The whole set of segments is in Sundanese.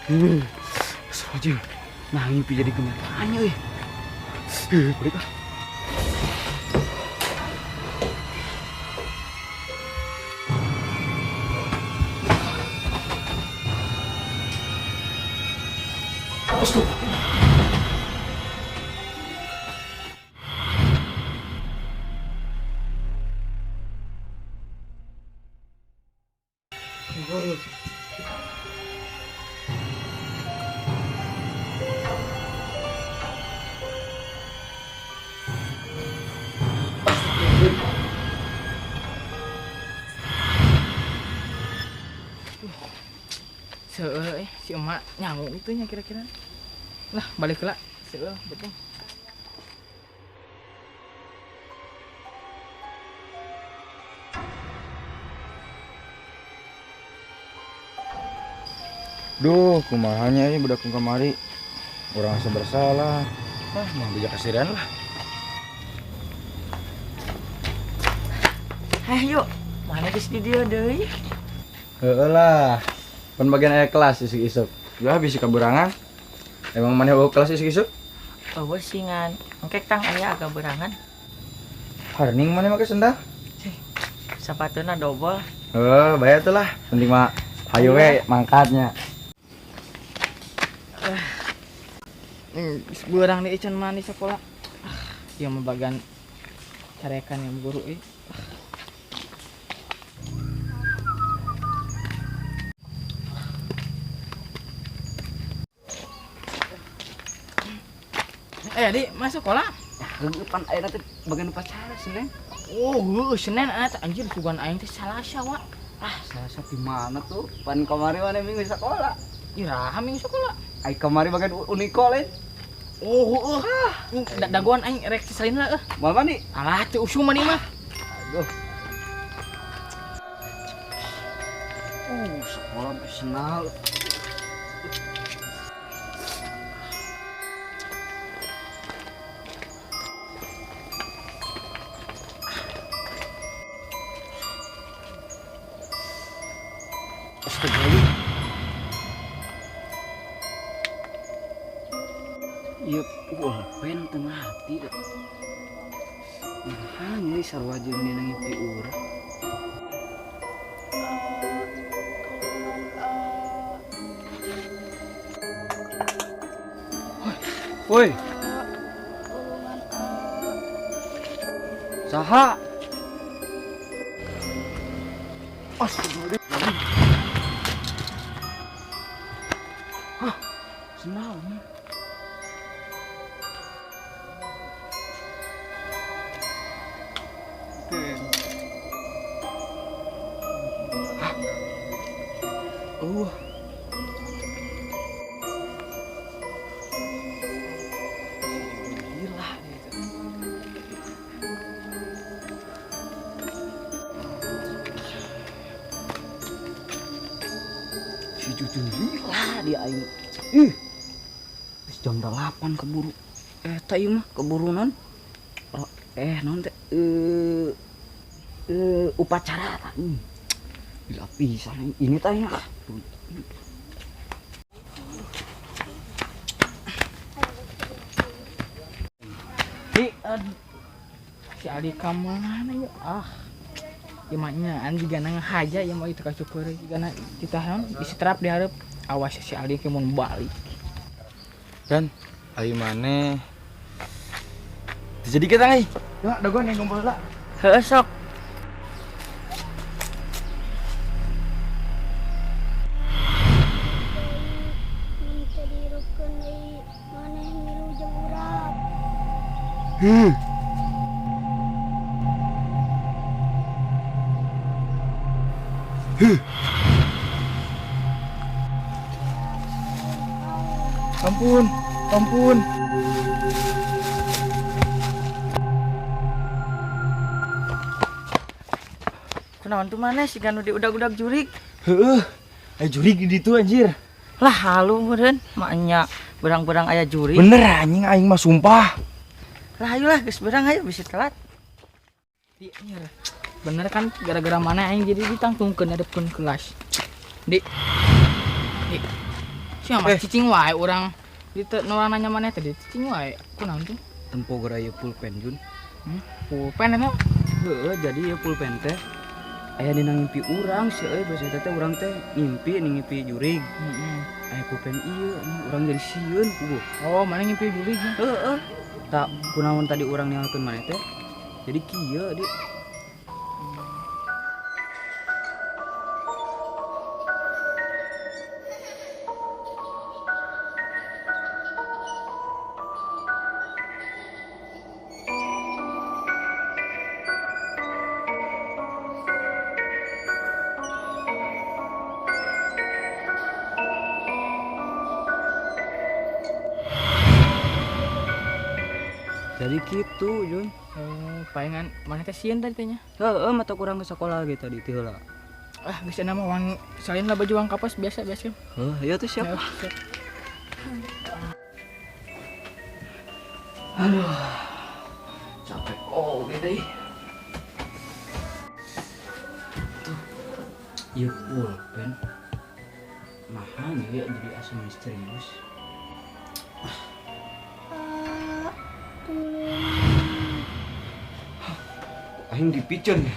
Astagfirullahaladzim. Nah, mimpi jadi kenyataannya, euy. Balik ah. Astaga. Seueur eh si emak nyangu itu nya kira-kira. Lah balik lah. Seueur betul. Duh, kumahanya ini budak kamari. Orang asa bersalah. Ah, mau bijak kasiran lah. Heh yuk, mana geus di dieu deui? Heeh lah. Pan bagian aya kelas isuk-isuk. Ya bisa kaberangan. Emang mana bawa kelas isuk-isuk? Eueuh singan. Engke Kang aya agak berangan. Harning mana make sendal? Sapatuna dobol. Heuh, bayar tuh lah. Penting mah hayu we mangkatnya. Beurang di ican mandi sekolah. Ah, ieu mah bagian carekan yang guru euy. Di masuk sekolah. Heueuh pan aya teh bagian upacara Senin. Oh, heueuh Senin eta anjir sugan aing teh Salasa wa. Ah, Salasa di mana tuh? Pan kamari mana minggu sekolah. Iraha minggu sekolah. Ai kamari bagian uniko lain. Oh, heueuh. Dagoan aing rek salin lah euh. Moal mandi. Alah teu usum mandi mah. Aduh. Sekolah personal. Astagfirullah. Iya, pulpen tengah hati. Nah, ini sarua jeung dina ngimpi urang. Woi. Saha? Astagfirullah. Hah, senang. Hah? Oh. Gila gitu. Si cucu gila dia aing. Ih. Wis jam 8 keburu. Tah ieu mah keburu non. Non teh upacara tah. Gila pisan ini tah ya. Di si Ali ka mana yuk? Ah. Ieu mah nya an jiga na ngahaja ieu mah itu ka syukur jiga na ditahan disetrap di hareup. Awas si Ali ke mun balik. Kan ayo maneh. Jadi kita euy. Ya dagoan yang ngumpul lah. Heueuh sok. Ampun, ampun. Kunaon tuh maneh siga nu diudag-udag jurig? Heueuh, aya jurig di ditu anjir. Lah halu meureun, maknya berang-berang aya jurig. Bener anjing aing mah sumpah. Lah ayolah geus berang ayo bisa telat. Di, bener kan gara-gara mana aing jadi ditangtungkeun hadapkeun kelas. Di. Di. Sia mah cicing wae urang di teu orang nanya maneh teh cicing wae. Kunaon tuh? Tempo geura ieu pulpen Jun. Pulpen eta? Heeh, jadi ieu pulpen teh aya dina ngimpi urang sih euy, basa eta teh urang teh ngimpi ngimpi jurig. Heeh. Aya pulpen ieu urang jadi sieun puguh. Oh, maneh ngimpi jurig ya? Heeh. Tak kunaon tadi urang ninggalkeun maneh teh. Jadi kieu di. Jadi gitu, Jun. Oh, palingan mana teh sieun tadi teh nya? Heeh, mata kurang ke sekolah gitu tadi teh heula. Ah, geus nama wang salin lah baju wang kapas biasa biasa. Heuh, ieu tuh siapa? Siap. Aduh. Capek oh gitu ih. Tuh. Ieu pulpen. Mahal ya jadi asa misterius. Aing dipicen ya.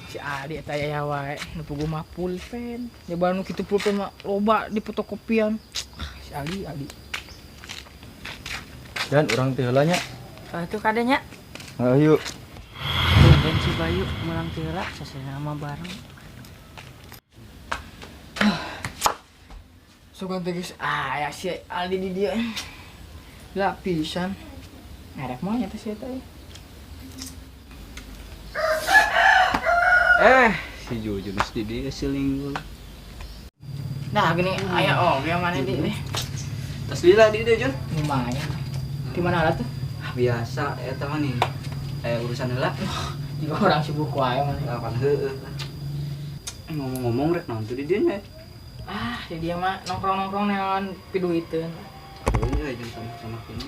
Si Adi eta aya wae nu puguh mah pulpen. Nyoba nu kitu pulpen mah loba di fotokopian. Si Ali, Ali. Dan urang teh heula nya. Atuh kade nya. Ayo. Ben si Bayu mulang teh heula sasana mah bareng. Sugan teh geus aya si Aldi di dieu. Lah pisan. Ngarep mah nya teh si eta. Si Jujun geus di dieu selingkuh. Nah, gini aya oge mana di deh. Tas lila di dieu, Jun. Lumayan. Di mana lah tuh? Ah, biasa eta mah nih. Aya urusan heula. Juga orang sibuk wae mana. Kapan heueuh. Ngomong-ngomong rek naon tuh di dieu nya? Ah, di dieu mah nongkrong-nongkrong neangan piduiteun. Euy, jeung sama-sama kene.